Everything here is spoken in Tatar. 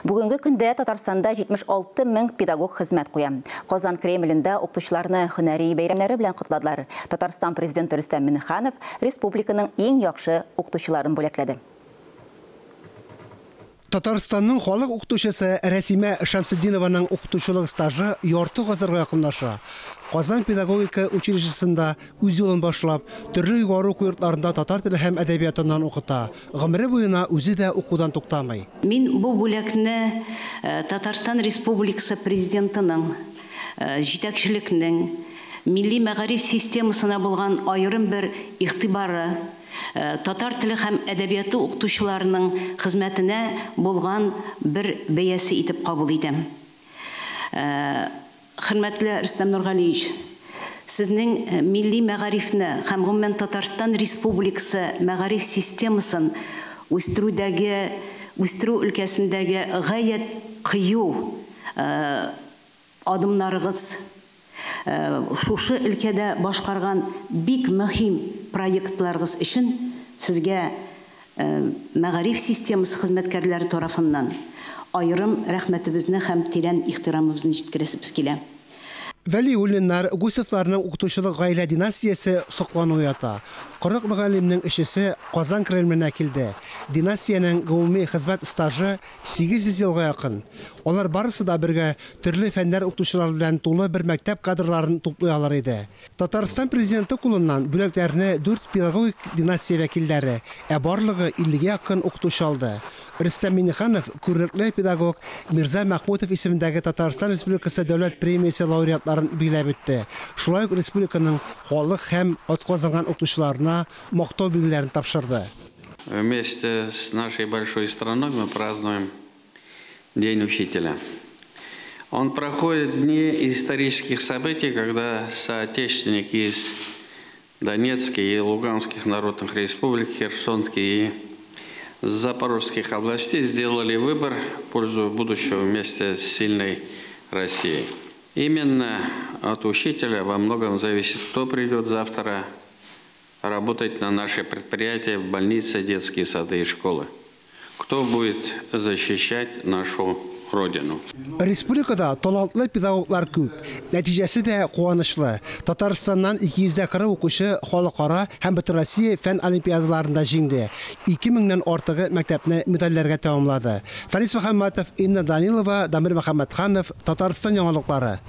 Бүгенге көндә Татарстанда 76 мең педагог хезмәт куя. Казан Кремлендә укытучыларны һөнәри бәйрәмнәре белән котладылар. Татарстан президенты Рөстәм Миңнеханов республиканың иң яхшы укытучыларын бүләкләде. Татарстанның халык укытучысы Рәсимә Шәмсетдинованың укытучылык стажы ярты гасырга якынлаша. Казан педагогика училищесында үз юлын башлап, төрле югары уку йортларында татар теле һәм әдәбиятыннан укыта. Гомере буена үзе дә укудан туктамый. Мин бу бүләкне Татарстан Республикасы президентының, җитәкчелекнең милли мәгариф системасына булган аерым бер игътибары, татар теле һәм әдәбияты укытучыларының хезмәтенә булган бер бәясе итеп кабул итәм. Хөрмәтле Рөстәм Нургалиевич, сезнең милли мәгарифне һәм гомумән Татарстан Республикасы мәгариф системасын үстерүдәге, үстерү өлкәсендәге гаять кыю адымнарыгыз, шушы өлкәдә башкарган бик мөһим проектларыгыз өчен сезгә мәгариф системасы хезмәткәрләре тарафыннан аерым рәхмәтебезне һәм тирән ихтирамыбызны җиткерәсебез килә. Вәлиуллиннар, Гусевларның укытучылык гаилә династиясе соклану уята. 40 мөгаллимнең өчесе Казан Кремленә килде. Династиянең гомуми хезмәт стажы 800 елга якын. Алар барысы да бергә төрле фәннәр укытучылары белән тулы бер мәктәп кадрларын туплый алыр иде. Татарстан президенты кулыннан бүләкләрне 4 педагогик династия вәкилләре, ә барлыгы 50-гә якын укытучы алды. Рөстәм Миңнеханов күренекле педагог Мирза Мәхмүтов исемендәге Татарстан Республикасы дәүләт премиясе лауреатларын билгеләп үтте. Шулай ук республиканың халык һәм атказанган укытучыларына мактау билгеләрен тапшырды. Вместе с нашей большой страной мы празднуем День учителя. Он проходит в дни исторических событий, когда соотечественники из Донецкой и Луганских народных республик, Херсонской и Запорожских областей сделали выбор в пользу будущего вместе с сильной Россией. Именно от учителя во многом зависит, кто придет завтра работать на наши предприятия, в больницы, детские сады и школы. Кто будет защищать нашу Родину. Республикада талантлы педагоглар күп. Нәтиҗәсе дә куанычлы. Татарстаннан 240 укучы халыкара һәм Бөтенроссия фән олимпиадаларында җиңде. 2000-нән артыгы мәктәпне медальләргә тәмамлады. Фарис Мөхәммәтов, Инна Данилова, Дамир Мөхәммәтханов, Татарстан яңалыклары.